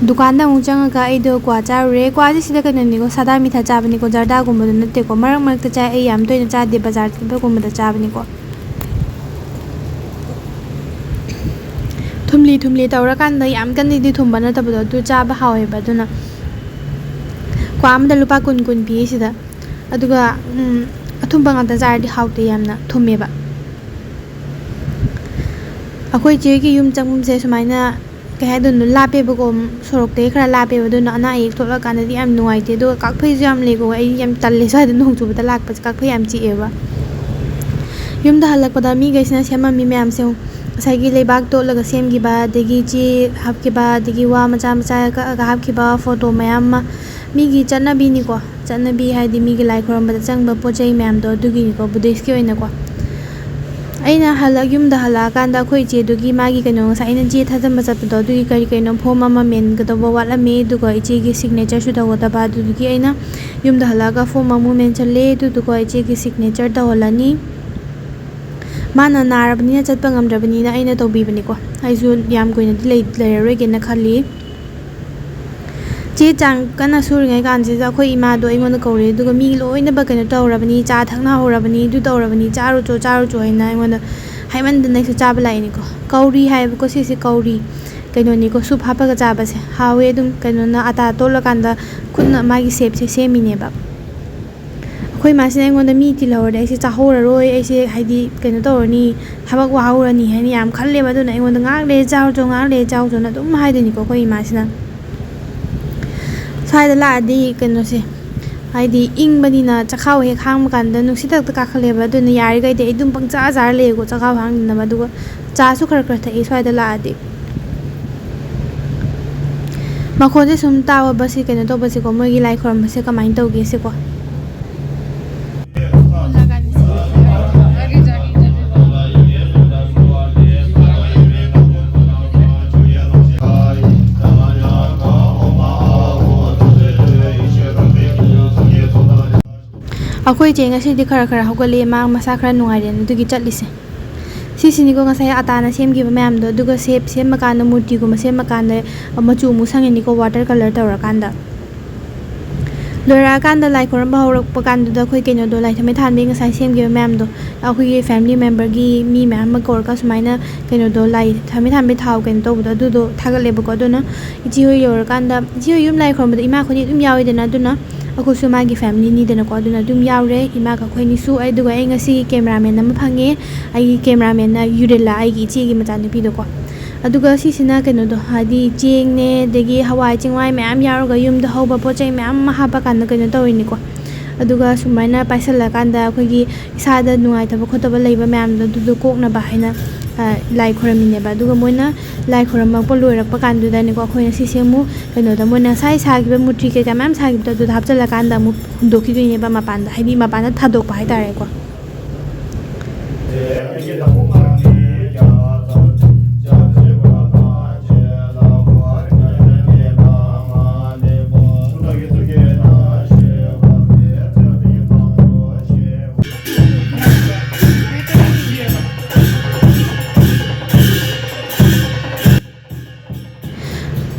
ꯗꯨꯀꯥꯟꯗ ꯑꯃꯨꯛ ꯆꯪꯉꯒ ꯑꯩꯗꯣ ꯀ꯭ꯋꯥ ꯆꯥꯔꯨꯔꯦ꯫ ꯀ꯭ꯋꯥꯁꯦ ꯁꯤꯗ ꯀꯩꯅꯣꯅꯤꯀꯣ, ꯁꯥꯗꯥ ꯃꯤꯊꯥ ꯆꯥꯕꯅꯤꯀꯣ, ꯖꯔꯗꯥꯒꯨꯝꯕꯗꯣ ꯅꯠꯇꯦꯀꯣ꯫ ꯃꯔꯛ ꯃꯔꯛꯇ ꯆꯥꯏ, ꯑꯩ ꯌꯥꯝ ꯇꯣꯏꯅ ꯆꯥꯗꯦ, ꯕꯖꯥꯔ ꯆꯠꯄꯒꯨꯝꯕꯗ ꯆꯥꯕꯅꯤꯀꯣ꯫ ꯊꯨꯝꯂꯤ ꯊꯨꯝꯂꯤ ꯇꯧꯔꯀꯥꯟꯗ ꯌꯥꯝ ꯀꯟꯅꯗꯤ ꯊꯨꯝꯕ ꯅꯠꯇꯕꯗꯣ, ꯑꯗꯨ ꯆꯥꯕ ꯍꯥꯎꯋꯦꯕ꯫ ꯑꯗꯨꯅ ꯀ꯭ꯋꯥ ꯑꯃꯗ ꯂꯨꯄꯥ ꯀꯨꯟ ꯀꯨꯟ ꯄꯤꯌꯦ ꯁꯤꯗ꯫ ꯑꯗꯨꯒ, ꯎꯝ, ꯑꯊꯨꯝꯕ ꯉꯥꯛꯇ ꯆꯥꯔꯗꯤ ꯍꯥꯎꯇꯦ, ꯌꯥꯝꯅ ꯊꯨꯝꯃꯦꯕ꯫ ꯑꯩꯈꯣꯏ ꯏꯆꯦꯒꯤ ꯌꯨꯝ ꯆꯪꯐꯝꯁꯦ ꯁꯨꯃꯥꯏꯅ, ꯀꯩ ꯍꯥꯏꯗꯣꯏꯅꯣ, ꯂꯥꯞꯄꯦꯕꯀꯣ, ꯁꯣꯔꯣꯛꯇꯒꯤ ꯈꯔ ꯂꯥꯞꯄꯦꯕ꯫ ꯑꯗꯨꯅ ꯑꯅꯥ ꯑꯌꯦꯛ ꯊꯣꯛꯂꯛꯀꯥꯟꯗꯗꯤ ꯌꯥꯝ ꯅꯨꯡꯉꯥꯏꯇꯦ꯫ ꯑꯗꯨꯒ ꯀꯥꯛꯐꯩꯁꯨ ꯌꯥꯝ ꯂꯩꯀꯣ꯫ ꯑꯩ ꯌꯥꯝ ꯇꯜꯂꯦ ꯁ꯭ꯋꯥꯏꯗ ꯅꯣꯡ ꯆꯨꯕꯗ ꯂꯥꯛꯄꯁꯦ, ꯀꯥꯛꯐꯩ ꯌꯥꯝ ꯆꯤꯛꯑꯦꯕ꯫ ꯌꯨꯝꯗ ꯍꯜꯂꯛꯄꯗ ꯃꯤꯈꯩꯁꯤꯅ ꯁꯦꯝꯃꯝꯃꯤ ꯃꯌꯥꯝꯁꯦ, ꯉꯁꯥꯏꯒꯤ ꯂꯩꯕꯥꯛ ꯇꯣꯠꯂꯒ ꯁꯦꯝꯈꯤꯕ, ꯑꯗꯒꯤ ꯆꯦ ꯍꯥꯞꯈꯤꯕ, ꯑꯗꯒꯤ ꯋꯥ ꯃꯆꯥ ꯃꯆꯥ ꯀꯛꯑꯒ ꯍꯥꯞꯈꯤꯕ, ꯐꯣꯇꯣ ꯃꯌꯥꯝ ꯑꯃ꯫ ꯃꯤꯒꯤ ꯆꯠꯅꯕꯤꯅꯤꯀꯣ, ꯆꯠꯅꯕꯤ ꯍꯥꯏꯗꯤ ꯃꯤꯒꯤ ꯂꯥꯏ ꯈꯨꯔꯨꯝꯕꯗ ꯆꯪꯕ ꯄꯣꯠ ꯆꯩ ꯃꯌꯥꯝꯗꯣ, ꯑꯗꯨꯒꯤꯅꯤꯀꯣ, ꯕꯨꯙꯤꯁꯀꯤ ꯑꯣꯏꯅꯀꯣ꯫ ꯑꯩꯅ ꯍꯜꯂꯛ-, ꯌꯨꯝꯗ ꯍꯜꯂꯛꯑꯀꯥꯟꯗ ꯑꯩꯈꯣꯏ ꯏꯆꯦꯗꯨꯒꯤ ꯃꯥꯒꯤ ꯀꯩꯅꯣ, ꯉꯁꯥꯏ ꯑꯩꯅ ꯆꯦ ꯊꯥꯖꯟꯕ ꯆꯠꯄꯗꯣ, ꯑꯗꯨꯒꯤ ꯀꯔꯤ ꯀꯩꯅꯣ form ꯑꯃ ꯃꯦꯟꯒꯗꯧꯕ ꯋꯥꯠꯂꯝꯃꯦ, ꯑꯗꯨꯒ ꯏꯆꯦꯒꯤ signature ꯁꯨ ꯇꯧꯒꯗꯕ, ꯑꯗꯨꯗꯨꯒꯤ ꯑꯩꯅ ꯌꯨꯝꯗ ꯍꯜꯂꯛꯑꯒ form ꯑꯃꯨꯛ ꯃꯦꯟꯁꯜꯂꯦ꯫ ꯑꯗꯨꯗꯨꯒ ꯏꯆꯦꯒꯤ signature ꯇꯧꯍꯜꯂꯅꯤ꯫ ꯃꯥꯅ ꯅꯥꯔꯕꯅꯤꯅ ꯆꯠꯄ ꯉꯝꯗ꯭ꯔꯕꯅꯤꯅ ꯑꯩꯅ ꯇꯧꯕꯤꯕꯅꯤꯀꯣ꯫ ꯑꯩꯁꯨ ꯌꯥꯝ ꯀꯨꯏꯅꯗꯤ ꯂꯩ-, ꯂꯩꯔꯔꯣꯏꯒꯦꯅ ꯈꯜꯂꯤ꯫ ꯆꯦ ꯆꯥꯡ ꯀꯟꯅ ꯁꯨꯔꯤꯉꯩ ꯀꯥꯟꯁꯤꯗ ꯑꯩꯈꯣꯏ ꯏꯃꯥꯗꯣ ꯑꯩꯉꯣꯟꯗ ꯀꯧꯔꯦ, ꯑꯗꯨꯒ ꯃꯤ ꯂꯣꯏꯅꯃꯛ ꯀꯩꯅꯣ ꯇꯧꯔꯕꯅꯤ, ꯆꯥ ꯊꯛꯅꯍꯧꯔꯕꯅꯤ, ꯑꯗꯨ ꯇꯧꯔꯕꯅꯤ, ꯆꯥꯔꯨꯆꯣ, ꯆꯥꯔꯨꯆꯣ ꯍꯥꯏꯅ ꯑꯩꯉꯣꯟꯗ ꯍꯥꯏꯃꯟꯗꯅ ꯑꯩꯁꯨ ꯆꯥꯕ ꯂꯥꯛꯏꯅꯤꯀꯣ꯫ ꯀꯧꯔꯤ ꯍꯥꯏꯌꯦꯕꯀꯣ ꯁꯤꯁꯦ, ꯀꯧꯔꯤ ꯀꯩꯅꯣꯅꯤꯀꯣ, soup ꯍꯥꯞꯄꯒ ꯆꯥꯕꯁꯦ ꯍꯥꯎꯋꯦ꯫ ꯑꯗꯨꯝ ꯀꯩꯅꯣꯅ ꯑꯇꯥ ꯇꯣꯠꯂꯀꯥꯟꯗ ꯈꯨꯠꯅ ꯃꯥꯒꯤ shape ꯁꯦ ꯁꯦꯝꯃꯤꯅꯦꯕ꯫ ꯑꯩꯈꯣꯏ ꯏꯃꯥꯁꯤꯅ ꯑꯩꯉꯣꯟꯗ ꯃꯤ ꯇꯤꯜꯍꯧꯔꯗꯤ ꯑꯩꯁꯦ ꯆꯥꯍꯧꯔꯔꯣꯏ, ꯑꯩꯁꯦ ꯍꯥꯏꯗꯤ ꯀꯩꯅꯣ ꯇꯧꯔꯅꯤ, ꯊꯕꯛ ꯋꯥꯍꯧꯔꯅꯤ ꯍꯥꯏꯅ ꯌꯥꯝ ꯈꯜꯂꯦꯕ꯫ ꯑꯗꯨꯅ ꯑꯩꯉꯣꯟꯗ "ꯉꯥꯏꯍꯥꯛ ꯂꯩꯔ ꯆꯥꯎꯆꯣ, ꯉꯥꯏꯍꯥꯛ ꯂꯩꯔ ꯆꯥꯎꯆꯣꯅ" ꯑꯗꯨꯝ ꯍꯥꯏꯗꯣꯏꯅꯤꯀꯣ ꯑꯩꯈꯣꯏ ꯏꯃꯥꯁꯤꯅ꯫ ꯁ꯭ꯋꯥꯏꯗ ꯂꯥꯛꯑꯗꯤ ꯀꯩꯅꯣꯁꯦ, ꯍꯥꯏꯗꯤ ꯏꯪꯕꯅꯤꯅ ꯆꯈꯥꯎ ꯍꯦꯛ ꯍꯥꯡꯕ ꯀꯥꯟꯗ ꯅꯨꯡꯁꯤꯠ ꯍꯦꯛꯇ ꯀꯥꯈꯠꯂꯦꯕ꯫ ꯑꯗꯨꯅ ꯌꯥꯔꯤꯈꯩꯗꯤ ꯑꯩ ꯑꯗꯨꯝ ꯄꯪꯆꯥ ꯆꯥꯔ ꯂꯩꯌꯦꯀꯣ, ꯆꯈꯥꯎ ꯍꯥꯡꯗꯅꯕ꯫ ꯑꯗꯨꯒ ꯆꯥꯁꯨ ꯈꯔ ꯈꯔ ꯊꯛꯏ ꯁ꯭ꯋꯥꯏꯗ ꯂꯥꯛꯑꯗꯤ꯫ ꯃꯈꯣꯟꯁꯦ ꯁꯨꯝ ꯇꯥꯕ ꯁꯤ ꯀꯩꯅꯣ ꯇꯧꯕꯁꯦꯀꯣ, ꯃꯣꯏꯒꯤ ꯂꯥꯏ ꯈꯣꯏꯔꯝꯕꯁꯦ ꯀꯃꯥꯏꯅ ꯇꯧꯒꯦ ꯁꯤꯀꯣ꯫ ꯑꯩꯈꯣꯏ ꯏꯆꯦ ꯉꯁꯤꯗꯤ ꯈꯔ ꯈꯔ ꯍꯧꯒꯠꯂꯛꯑꯦ, ꯃꯥ ꯃꯁꯥ ꯈꯔ ꯅꯨꯡꯉꯥꯏꯔꯦꯅ ꯑꯗꯨꯒꯤ ꯆꯠꯂꯤꯁꯦ꯫ ꯁꯤꯁꯤꯅꯤꯀꯣ ꯉꯁꯥꯏ ꯑꯇꯥꯅ ꯁꯦꯝꯈꯤꯕ ꯃꯌꯥꯝꯗꯣ, ꯑꯗꯨꯒ ꯁꯦꯞ ꯁꯦꯝꯃꯀꯥꯟꯗ, ꯃꯨꯔꯇꯤꯒꯨꯝꯕ ꯁꯦꯝꯃꯀꯥꯟꯗ ꯃꯆꯨ ꯑꯃꯨꯛ ꯁꯪꯉꯤꯅꯤꯀꯣ, ꯋꯥꯇꯔ ꯀꯂꯔ ꯇꯧꯔꯀꯥꯟꯗ꯫ ꯂꯣꯏꯔꯛꯑꯀꯥꯟꯗ ꯂꯥꯏ ꯈꯣꯏꯔꯝꯕ ꯍꯧꯔꯛꯄ ꯀꯥꯟꯗꯨꯗ ꯑꯩꯈꯣꯏ ꯀꯩꯅꯣꯗꯣ, ꯂꯥꯏ ꯊꯝꯃꯩ ꯊꯥꯟꯕꯤ ꯉꯁꯥꯏ ꯁꯦꯝꯈꯤꯕ ꯃꯌꯥꯝꯗꯣ, ꯑꯩꯈꯣꯏꯒꯤ ꯐꯦꯃꯤꯂꯤ ꯃꯦꯝꯕꯔꯒꯤ ꯃꯤ ꯃꯌꯥꯝ ꯑꯃ ꯀꯧꯔꯒ ꯁꯨꯃꯥꯏꯅ ꯀꯩꯅꯣꯗꯣ, ꯂꯥꯏ ꯊꯝꯃꯩ ꯊꯥꯟꯕꯤ ꯊꯥꯎ ꯀꯩꯅꯣ ꯇꯧꯕꯗꯣ, ꯑꯗꯨꯗꯣ ꯊꯥꯒꯠꯂꯦꯕꯀꯣ꯫ ꯑꯗꯨꯅ ꯏꯆꯦ ꯍꯣꯏ ꯌꯧꯔꯀꯥꯟꯗ, ꯏꯆꯦ ꯍꯣꯏ ꯌꯨꯝ ꯂꯥꯏ ꯈꯣꯏꯔꯝꯕꯗ ꯏꯃꯥ ꯑꯩꯈꯣꯏꯅꯤ ꯑꯗꯨꯝ ꯌꯥꯎꯋꯤꯗꯅ, ꯑꯗꯨꯅ ꯑꯩꯈꯣꯏꯁꯨ ꯃꯥꯒꯤ ꯐꯦꯃꯤꯂꯤꯅꯤꯗꯅꯀꯣ, ꯑꯗꯨꯅ ꯑꯗꯨꯝ ꯌꯥꯎꯔꯦ ꯏꯃꯥꯒ ꯑꯩꯈꯣꯏꯅꯤꯁꯨ꯫ ꯑꯗꯨꯒ ꯑꯩ ꯉꯁꯤꯒꯤ ꯀꯦꯃꯦꯔꯥꯃꯦꯟ ꯑꯃ ꯐꯪꯉꯦ, ꯑꯩꯒꯤ ꯀꯦꯃꯦꯔꯥꯃꯦꯟꯅ ꯌꯨꯔꯤꯂꯥ, ꯑꯩꯒꯤ ꯏꯆꯦꯒꯤ ꯃꯆꯥꯅꯨꯄꯤꯗꯣꯀꯣ꯫ ꯑꯗꯨꯒ ꯁꯤꯁꯤꯅ ꯀꯩꯅꯣꯗꯣ, ꯍꯥꯏꯗꯤ ꯆꯦꯡꯅꯦ, ꯑꯗꯒꯤ ꯍꯋꯥꯏ ꯆꯦꯡꯋꯥꯏ ꯃꯌꯥꯝ ꯌꯥꯎꯔꯒ ꯌꯨꯝꯗ ꯍꯧꯕ ꯄꯣꯠ ꯆꯩ ꯃꯌꯥꯝ ꯑꯃ ꯍꯥꯞꯄꯀꯥꯟꯗ ꯀꯩꯅꯣ ꯇꯧꯔꯤꯅꯤꯀꯣ꯫ ꯑꯗꯨꯒ ꯁꯨꯃꯥꯏꯅ ꯄꯥꯏꯁꯜꯂꯀꯥꯟꯗ ꯑꯩꯈꯣꯏꯒꯤ ꯏꯁꯥꯗ ꯅꯨꯡꯉꯥꯏꯇꯕ ꯈꯣꯠꯇꯕ ꯂꯩꯕ ꯃꯌꯥꯝꯗꯣ, ꯑꯗꯨꯗꯣ ꯀꯣꯛꯅꯕ ꯍꯥꯏꯅ, ꯑ, ꯂꯥꯏ ꯈꯣꯏꯔꯝꯃꯤꯅꯦꯕ꯫ ꯑꯗꯨꯒ ꯃꯣꯏꯅ ꯂꯥꯏ ꯈꯣꯏꯔꯝꯃꯛꯄ ꯂꯣꯏꯔꯛꯄ ꯀꯥꯟꯗꯨꯗꯅꯤꯀꯣ, ꯑꯩꯈꯣꯏꯅ ꯁꯤꯁꯦ ꯑꯃꯨꯛ ꯀꯩꯅꯣꯗ, ꯃꯣꯏꯅ ꯉꯁꯥꯏ ꯁꯥꯈꯤꯕ ꯃꯨꯔꯇꯤ ꯀꯩꯀꯥ ꯃꯌꯥꯝ ꯁꯥꯈꯤꯕꯗꯣ ꯑꯗꯨꯗ ꯍꯥꯞꯆꯤꯜꯂꯀꯥꯟꯗ ꯑꯃꯨꯛ ꯍꯨꯟꯗꯣꯛꯈꯤꯗꯣꯏꯅꯦꯕ ꯃꯄꯥꯟꯗ, ꯍꯥꯏꯗꯤ ꯃꯄꯥꯟꯗ ꯊꯥꯗꯣꯛꯄ ꯍꯥꯏꯇꯥꯔꯦꯀꯣ꯫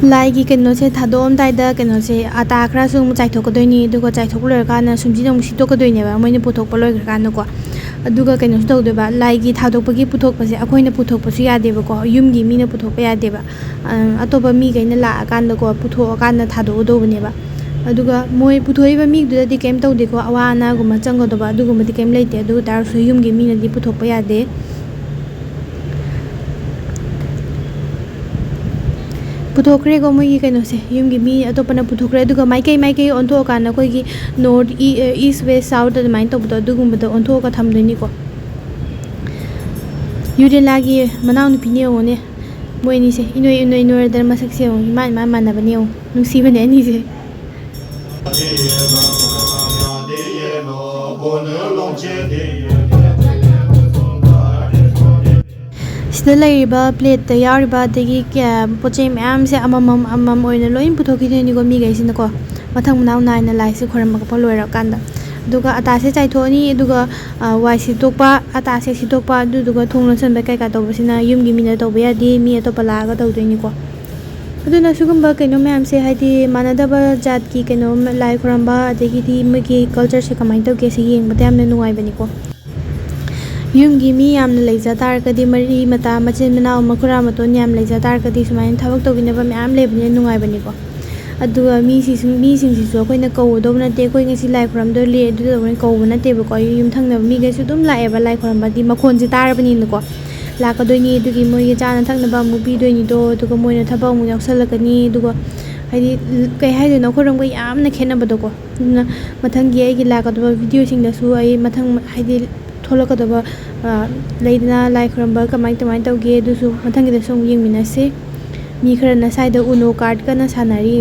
ꯂꯥꯏꯒꯤ ꯀꯩꯅꯣꯁꯦ ꯊꯥꯗꯣꯛꯑꯝꯗꯥꯏꯗ ꯀꯩꯅꯣꯁꯦ, ꯑꯇꯥ ꯈꯔꯁꯨ ꯑꯃꯨꯛ ꯆꯥꯏꯊꯣꯛꯀꯗꯣꯏꯅꯤ, ꯑꯗꯨꯒ ꯆꯥꯏꯊꯣꯛꯄ ꯂꯣꯏꯔꯀꯥꯟꯗ ꯁꯨꯝꯁꯤꯗ ꯑꯃꯨꯛ ꯁꯤꯠꯇꯣꯛꯀꯗꯣꯏꯅꯦꯕ, ꯃꯣꯏꯅ ꯄꯨꯊꯣꯛꯄ ꯂꯣꯏꯈ꯭ꯔꯀꯥꯟꯗꯀꯣ꯫ ꯑꯗꯨꯒ ꯀꯩꯅꯣꯁꯨ ꯇꯧꯗꯣꯏꯕ, ꯂꯥꯏꯒꯤ ꯊꯥꯗꯣꯛꯄꯒꯤ ꯄꯨꯊꯣꯛꯄꯁꯦ ꯑꯩꯈꯣꯏꯅ ꯄꯨꯊꯣꯛꯄꯁꯨ ꯌꯥꯗꯦꯕꯀꯣ, ꯌꯨꯝꯒꯤ ꯃꯤꯅ ꯄꯨꯊꯣꯛꯄ ꯌꯥꯗꯦꯕ꯫ ꯑ, ꯑꯇꯣꯞꯄ ꯃꯤꯈꯩꯅ ꯂꯥꯛꯑꯀꯥꯟꯗꯀꯣ, ꯄꯨꯊꯣꯛꯑꯀꯥꯟꯗ ꯊꯥꯗꯣꯛꯎꯗꯧꯕꯅꯦꯕ꯫ ꯑꯗꯨꯒ ꯃꯣꯏ ꯄꯨꯊꯣꯛꯏꯕ ꯃꯤꯗꯨꯗꯗꯤ ꯀꯩꯝ ꯇꯧꯗꯦꯀꯣ, ꯑꯋꯥ ꯑꯅꯥꯒꯨꯝꯕ ꯆꯪꯒꯗꯧꯕ ꯑꯗꯨꯒꯨꯝꯕꯗꯤ ꯀꯩꯝ ꯂꯩꯇꯦ꯫ ꯑꯗꯨ ꯑꯣꯏ ꯇꯥꯔꯁꯨ ꯌꯨꯝꯒꯤ ꯃꯤꯅꯗꯤ ꯄꯨꯊꯣꯛꯄ ꯌꯥꯗꯦ꯫ ꯄꯨꯊꯣꯛꯈ꯭ꯔꯦꯀꯣ ꯃꯣꯏꯒꯤ ꯀꯩꯅꯣꯁꯦ, ꯌꯨꯝꯒꯤ ꯃꯤ ꯑꯇꯣꯞꯄꯅ ꯄꯨꯊꯣꯛꯈ꯭ꯔꯦ꯫ ꯑꯗꯨꯒ ꯃꯥꯏꯀꯩ ꯃꯥꯏꯀꯩ ꯑꯣꯟꯊꯣꯛꯑꯀꯥꯟꯗ ꯑꯩꯈꯣꯏꯒꯤ ꯅꯣꯔꯠ, ꯏ-, ꯏꯁ, ꯋꯦꯁ, ꯁꯥꯎꯠ ꯑꯗꯨꯃꯥꯏꯅ ꯇꯧꯕꯗꯣ, ꯑꯗꯨꯒꯨꯝꯕꯗ ꯑꯣꯟꯊꯣꯛꯑꯒ ꯊꯝꯗꯣꯏꯅꯤꯀꯣ꯫ ꯌꯨꯔꯦꯂꯥꯒꯤ ꯃꯅꯥꯎꯅꯨꯄꯤꯅꯦ ꯌꯦꯡꯉꯣꯅꯦ, ꯃꯣꯏ ꯑꯅꯤꯁꯦ ꯏꯅꯣꯏ ꯏꯅꯣꯏ ꯅꯣꯏꯔꯗꯅ ꯃꯁꯛꯁꯦ ꯌꯦꯡꯉꯣ, ꯏꯃꯥꯟ ꯏꯃꯥꯟ ꯃꯥꯟꯅꯕꯅꯦ ꯌꯦꯡꯉꯣ, ꯅꯨꯡꯁꯤꯕꯅꯦ ꯑꯅꯤꯁꯦ꯫ ꯁꯤꯗ ꯂꯩꯔꯤꯕ ꯄ꯭ꯂꯦꯠꯇ ꯌꯥꯎꯔꯤꯕ ꯑꯗꯒꯤ ꯀꯌꯥ-, ꯄꯣꯠ ꯆꯩ ꯃꯌꯥꯝꯁꯦ ꯑꯃꯃꯝ ꯑꯃꯃꯝ ꯑꯣꯏꯅ ꯂꯣꯏ ꯄꯨꯊꯣꯛꯈꯤꯗꯣꯏꯅꯤꯀꯣ ꯃꯤꯈꯩꯁꯤꯅꯀꯣ, ꯃꯊꯪ ꯃꯅꯥꯎ ꯅꯥꯏꯅ ꯂꯥꯏꯁꯦ ꯈꯣꯏꯔꯝꯕ ꯂꯣꯏꯔꯀꯥꯟꯗ꯫ ꯑꯗꯨꯒ ꯑꯇꯥꯁꯦ ꯆꯥꯏꯊꯣꯛꯑꯅꯤ꯫ ꯑꯗꯨꯒ, ꯑ, ꯋꯥꯏ ꯁꯤꯠꯇꯣꯛꯄ, ꯑꯇꯥꯁꯦ ꯁꯤꯠꯇꯣꯛꯄ, ꯑꯗꯨꯗꯨꯒ ꯊꯣꯡ ꯂꯣꯟꯁꯟꯕ ꯀꯩꯀꯥ ꯇꯧꯕꯁꯤꯅ ꯌꯨꯝꯒꯤ ꯃꯤꯅ ꯇꯧꯕ ꯌꯥꯗꯦ, ꯃꯤ ꯑꯇꯣꯞꯄ ꯂꯥꯛꯑꯒ ꯇꯧꯗꯣꯏꯅꯤꯀꯣ꯫ ꯑꯗꯨꯅ ꯁꯤꯒꯨꯝꯕ ꯀꯩꯅꯣ ꯃꯌꯥꯝꯁꯦ, ꯍꯥꯏꯗꯤ ꯃꯥꯟꯅꯗꯕ ꯖꯥꯠꯀꯤ ꯀꯩꯅꯣ ꯂꯥꯏ ꯈꯨꯔꯝꯕ, ꯑꯗꯒꯤꯗꯤ ꯃꯣꯏꯒꯤ cultureꯁꯦ ꯀꯃꯥꯏꯅ ꯇꯧꯒꯦ, ꯁꯤ ꯌꯦꯡꯕꯗ ꯌꯥꯝꯅ ꯅꯨꯡꯉꯥꯏꯕꯅꯤꯀꯣ꯫ ꯌꯨꯝꯒꯤ ꯃꯤ ꯌꯥꯝꯅ ꯂꯩꯖ ꯇꯥꯔꯒꯗꯤ, ꯃꯔꯤ ꯃꯇꯥ, ꯃꯆꯤꯟ ꯃꯅꯥꯎ, ꯃꯈꯨꯔꯥ ꯃꯇꯣꯟ ꯌꯥꯝ ꯂꯩꯖ ꯇꯥꯔꯒꯗꯤ, ꯁꯨꯃꯥꯏꯅ ꯊꯕꯛ ꯇꯧꯕꯤꯅꯕ ꯃꯌꯥꯝ ꯂꯩꯕꯅꯤꯅ ꯅꯨꯡꯉꯥꯏꯕꯅꯤꯀꯣ꯫ ꯑꯗꯨꯒ ꯃꯤꯁꯤꯁꯨ, ꯃꯤꯁꯤꯡꯁꯤꯁꯨ ꯑꯩꯈꯣꯏꯅ ꯀꯧꯒꯗꯧꯕ ꯅꯠꯇꯦ, "ꯑꯩꯈꯣꯏ ꯉꯁꯤ ꯂꯥꯏ ꯈꯨꯔꯝꯗꯣꯏ ꯂꯩ", ꯑꯗꯨ ꯇꯧꯕꯅ ꯀꯧꯕ ꯅꯠꯇꯦꯕꯀꯣ꯫ ꯌꯨꯝꯊꯪꯅꯕ ꯃꯤꯈꯩꯁꯨ ꯑꯗꯨꯝ ꯂꯥꯛꯑꯦꯕ ꯂꯥꯏ ꯈꯨꯔꯝꯕꯗꯤ, ꯃꯈꯣꯟꯁꯦ ꯇꯥꯔꯕꯅꯤꯅꯀꯣ꯫ ꯂꯥꯛꯀꯗꯣꯏꯅꯤ, ꯑꯗꯨꯒꯤ ꯃꯣꯏꯒꯤ ꯆꯥꯅ ꯊꯛꯅꯕ ꯑꯃꯨꯛ ꯄꯤꯗꯣꯏꯅꯤꯗꯣ, ꯑꯗꯨꯒ ꯃꯣꯏꯅ ꯊꯕꯛ ꯑꯃꯨꯛ ꯌꯥꯎꯁꯜꯂꯛꯀꯅꯤ꯫ ꯑꯗꯨꯒ ꯍꯥꯏꯗꯤ, ꯀꯩ ꯍꯥꯏꯗꯣꯏꯅꯣ, ꯑꯩꯈꯣꯏꯔꯣꯝꯒ ꯌꯥꯝꯅ ꯈꯦꯠꯅꯕꯗꯣꯀꯣ꯫ ꯑꯗꯨꯅ ꯃꯊꯪꯒꯤ ꯑꯩꯒꯤ ꯂꯥꯛꯀꯗꯕ videoꯁꯤꯡꯗꯁꯨ ꯑꯩ ꯃꯊꯪ, ꯍꯥꯏꯗꯤ ꯊꯣꯛꯂꯛꯀꯗꯕ, ꯑ, ꯂꯩꯗꯅ, ꯂꯥꯏ ꯈꯨꯔꯝꯕ ꯀꯃꯥꯏ ꯀꯃꯥꯏꯅ ꯇꯧꯒꯦ, ꯑꯗꯨꯁꯨ ꯃꯊꯪꯒꯤꯗꯁꯨ ꯑꯃꯨꯛ ꯌꯦꯡꯃꯤꯟꯅꯁꯦ꯫ ꯃꯤ ꯈꯔꯅ ꯁ꯭ꯋꯥꯏꯗ UNO card ꯀꯟꯅ ꯁꯥꯟꯅꯔꯤ꯫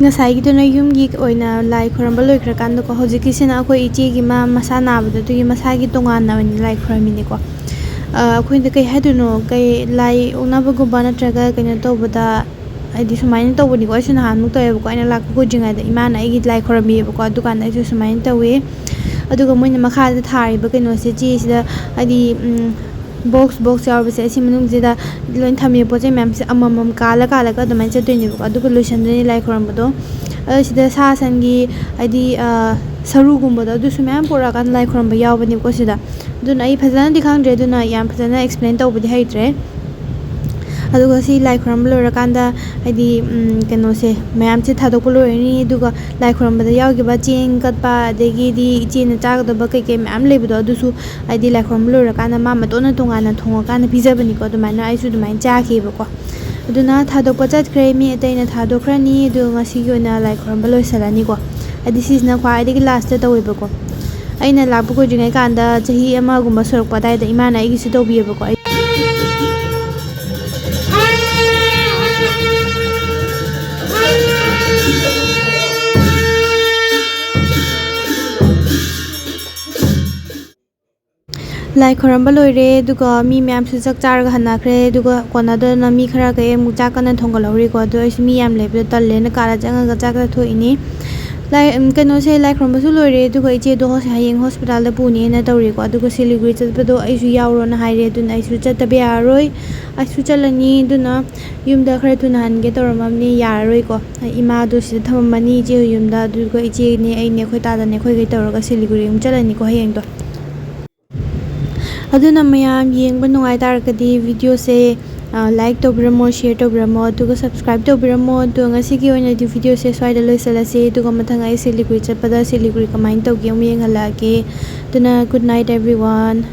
ꯉꯁꯥꯏꯒꯤꯗꯨꯅ ꯌꯨꯝꯒꯤ ꯑꯣꯏꯅ ꯂꯥꯏ ꯈꯨꯔꯝꯕ ꯂꯣꯏꯈ꯭ꯔꯀꯥꯟꯗꯀꯣ, ꯍꯧꯖꯤꯛꯀꯤꯁꯤꯅ ꯑꯩꯈꯣꯏ ꯏꯆꯦꯒꯤ ꯃꯥ ꯃꯁꯥ ꯅꯥꯕꯗꯣ, ꯑꯗꯨꯒꯤ ꯃꯁꯥꯒꯤ ꯇꯣꯉꯥꯟꯅ ꯑꯣꯏꯅ ꯂꯥꯏ ꯈꯨꯔꯝꯃꯤꯅꯤꯀꯣ꯫ ꯑ, ꯑꯩꯈꯣꯏꯗ ꯀꯩ ꯍꯥꯏꯗꯣꯏꯅꯣ, ꯀꯩ ꯂꯥꯏ ꯑꯣꯛꯅꯕꯒꯨꯝꯕ ꯅꯠꯇ꯭ꯔꯒ ꯀꯩꯅꯣ ꯇꯧꯕꯗ, ꯍꯥꯏꯗꯤ ꯁꯨꯃꯥꯏꯅ ꯇꯧꯕꯅꯤꯀꯣ꯫ ꯑꯩꯁꯨ ꯅꯍꯥꯟꯃꯨꯛ ꯇꯧꯋꯦꯕꯀꯣ, ꯑꯩꯅ ꯂꯥꯛꯄ ꯀꯨꯏꯗ꯭ꯔꯤꯉꯩꯗ ꯏꯃꯥꯅ ꯑꯩꯒꯤ ꯂꯥꯏ ꯈꯨꯔꯝꯕꯤꯌꯦꯕꯀꯣ, ꯑꯗꯨꯀꯥꯟꯗ ꯑꯩꯁꯨ ꯁꯨꯃꯥꯏꯅ ꯇꯧꯋꯤ꯫ ꯑꯗꯨꯒ ꯃꯣꯏꯅ ꯃꯈꯥꯗ ꯊꯥꯔꯤꯕ ꯀꯩꯅꯣꯁꯦ, ꯆꯦꯁꯤꯗ, ꯍꯥꯏꯗꯤ, ꯎꯝ, box box ꯌꯥꯎꯔꯤꯕꯁꯦ, ꯑꯁꯤ ꯃꯅꯨꯡꯁꯤꯗ ꯂꯣꯏ ꯊꯝꯃꯤꯕ ꯄꯣꯠ ꯆꯩ ꯃꯌꯥꯝꯁꯦ ꯑꯃꯃꯝ ꯀꯥꯜꯂ ꯀꯥꯜꯂꯒ ꯑꯗꯨꯃꯥꯏꯅ ꯆꯠꯇꯣꯏꯅꯦꯕꯀꯣ꯫ ꯑꯗꯨꯒ ꯂꯣꯏꯁꯟꯗꯣꯏꯅꯦ ꯂꯥꯏ ꯈꯨꯔꯝꯕꯗꯣ꯫ ꯑꯗꯣ ꯁꯤꯗ ꯁꯥ ꯁꯟꯒꯤ, ꯍꯥꯏꯗꯤ, ꯑ, ꯁꯔꯨꯒꯨꯝꯕꯗꯣ, ꯑꯗꯨꯁꯨ ꯃꯌꯥꯝ ꯄꯨꯔꯛꯑꯀꯥꯟꯗ ꯂꯥꯏ ꯈꯨꯔꯝꯕ ꯌꯥꯎꯕꯅꯦꯕꯀꯣ ꯁꯤꯗ꯫ ꯑꯗꯨꯅ ꯑꯩ ꯐꯖꯅꯗꯤ ꯈꯪꯗ꯭ꯔꯦ, ꯑꯗꯨꯅ ꯌꯥꯝ ꯐꯖꯅ explain ꯇꯧꯕꯗꯤ ꯍꯩꯇ꯭ꯔꯦ꯫ ꯑꯗꯨꯒ ꯁꯤ ꯂꯥꯏ ꯈꯨꯔꯝꯕ ꯂꯣꯏꯔꯀꯥꯟꯗ, ꯍꯥꯏꯗꯤ, ꯎꯝ, ꯀꯩꯅꯣꯁꯦ ꯃꯌꯥꯝꯁꯦ ꯊꯥꯗꯣꯛꯄ ꯂꯣꯏꯔꯅꯤ꯫ ꯑꯗꯨꯒ ꯂꯥꯏ ꯈꯨꯔꯝꯕꯗ ꯌꯥꯎꯈꯤꯕ ꯆꯦꯡ ꯀꯠꯄ, ꯑꯗꯒꯤꯗꯤ ꯏꯆꯦꯅ ꯆꯥꯒꯗꯕ ꯀꯩꯀꯩ ꯃꯌꯥꯝ ꯂꯩꯕꯗꯣ, ꯑꯗꯨꯁꯨ ꯍꯥꯏꯗꯤ ꯂꯥꯏ ꯈꯨꯔꯨꯝꯕ ꯂꯣꯏꯔꯀꯥꯟꯗ ꯃꯥ ꯃꯇꯣꯟꯅ ꯇꯣꯉꯥꯟꯅ ꯊꯣꯡꯉꯀꯥꯟꯗ ꯄꯤꯖꯕꯅꯤꯀꯣ꯫ ꯑꯗꯨꯃꯥꯏꯅ ꯑꯩꯁꯨ ꯑꯗꯨꯃꯥꯏꯅ ꯆꯥꯈꯤꯕꯀꯣ꯫ ꯑꯗꯨꯅ ꯊꯥꯗꯣꯛꯄ ꯆꯠꯈ꯭ꯔꯦ, ꯃꯤ ꯑꯇꯩꯅ ꯊꯥꯗꯣꯛꯈ꯭ꯔꯅꯤ꯫ ꯑꯗꯨꯒ ꯉꯁꯤꯒꯤ ꯑꯣꯏꯅ ꯂꯥꯏ ꯈꯨꯔꯨꯝꯕ ꯂꯣꯏꯁꯤꯜꯂꯅꯤꯀꯣ꯫ ꯍꯥꯏꯗꯤ ꯁꯤꯁꯤꯅ ꯈ꯭ꯋꯥꯏꯗꯒꯤ last ꯇꯧꯋꯦꯕꯀꯣ꯫ ꯑꯩꯅ ꯂꯥꯛꯄ ꯀꯨꯏꯗ꯭ꯔꯤꯉꯩ ꯀꯥꯟꯗ, ꯆꯍꯤ ꯑꯃꯒꯨꯝꯕ ꯁꯨꯔꯛꯄ ꯑꯗꯥꯏꯗ ꯏꯃꯥꯅ ꯑꯩꯒꯤꯁꯨ ꯇꯧꯕꯤꯌꯦꯕꯀꯣ꯫ ꯑꯩ ꯂꯥꯏ ꯈꯣꯏꯔꯝꯕ ꯂꯣꯏꯔꯦ, ꯑꯗꯨꯒ ꯃꯤ ꯃꯌꯥꯝꯁꯨ ꯆꯥꯛ ꯆꯥꯔꯒ ꯍꯟꯅꯈ꯭ꯔꯦ꯫ ꯑꯗꯨꯒ ꯀꯣꯟꯅꯗꯅ ꯃꯤ ꯈꯔ ꯀꯩ ꯑꯃꯨꯛ ꯆꯥꯛ ꯀꯟꯅ ꯊꯣꯡꯒꯠꯍꯧꯔꯤꯀꯣ꯫ ꯑꯗꯣ ꯑꯩꯁꯨ ꯃꯤ ꯌꯥꯝ ꯂꯩꯕꯗꯣ ꯇꯜꯂꯦꯅ ꯀꯥꯗ ꯆꯪꯉꯒ ꯆꯥꯛ ꯆꯥꯊꯣꯛꯏꯅꯤ꯫ ꯂꯥꯏ ꯎꯝ, ꯀꯩꯅꯣꯁꯦ, ꯂꯥꯏ ꯈꯨꯔꯨꯝꯕꯁꯨ ꯂꯣꯏꯔꯦ꯫ ꯑꯗꯨꯒ ꯏꯆꯦꯗꯣ ꯍꯣꯁ- ꯍꯌꯦꯡ ꯍꯣꯁꯄꯤꯇꯥꯜꯗ ꯄꯨꯅꯦꯅ ꯇꯧꯔꯤꯀꯣ꯫ ꯑꯗꯨꯒ ꯁꯤꯂꯤꯒꯨꯔꯤ ꯆꯠꯄꯗꯣ ꯑꯩꯁꯨ ꯌꯥꯎꯔꯣꯅ ꯍꯥꯏꯔꯦ꯫ ꯑꯗꯨꯅ ꯑꯩꯁꯨ ꯆꯠꯇꯕ ꯌꯥꯔꯔꯣꯏ꯫ ꯑꯩꯁꯨ ꯆꯠꯂꯅꯤ꯫ ꯑꯗꯨꯅ ꯌꯨꯝꯗ ꯈꯔ ꯊꯨꯅ ꯍꯟꯒꯦ ꯇꯧꯔꯝꯃꯕꯅꯤ, ꯌꯥꯔꯔꯣꯏꯀꯣ꯫ ꯏꯃꯥꯗꯣ ꯁꯤꯗ ꯊꯝꯃꯝꯃꯅꯤ ꯏꯆꯦ ꯍꯣꯏ ꯌꯨꯝꯗ꯫ ꯑꯗꯨꯒ ꯏꯆꯦꯅꯦ, ꯑꯩꯅꯦ, ꯑꯩꯈꯣꯏ ꯇꯥꯗꯅꯦ, ꯑꯩꯈꯣꯏꯈꯩ ꯇꯧꯔꯒ ꯁꯤꯂꯤꯒꯨꯔꯤ ꯑꯃꯨꯛ ꯆꯠꯂꯅꯤꯀꯣ ꯍꯌꯦꯡꯗꯣ꯫ ꯑꯗꯨꯅ ꯃꯌꯥꯝ ꯌꯦꯡꯕ ꯅꯨꯡꯉꯥꯏ ꯇꯥꯔꯒꯗꯤ ꯚꯤꯗꯤꯑꯣꯁꯦ, ꯑ, ꯂꯥꯏꯛ ꯇꯧꯕꯤꯔꯝꯃꯣ, ꯁꯤꯌꯔ ꯇꯧꯕꯤꯔꯝꯃꯣ, ꯑꯗꯨꯒ ꯁꯕꯁꯀ꯭ꯔꯥꯏꯕ ꯇꯧꯕꯤꯔꯝꯃꯣ꯫ ꯑꯗꯣ ꯉꯁꯤꯒꯤ ꯑꯣꯏꯅꯗꯤ ꯚꯤꯗꯤꯑꯣꯁꯦ ꯁ꯭ꯋꯥꯏꯗ ꯂꯣꯏꯁꯤꯜꯂꯁꯤ꯫ ꯑꯗꯨꯒ ꯃꯊꯪ ꯑꯩ ꯁꯤꯂꯤꯒꯨꯔꯤ ꯆꯠꯄꯗ ꯁꯤꯂꯤꯒꯨꯔꯤ ꯀꯃꯥꯏꯅ ꯇꯧꯒꯦ ꯑꯃꯨꯛ ꯌꯦꯡꯍꯜꯂꯛꯑꯒꯦ꯫ ꯑꯗꯨꯅ good night everyone꯫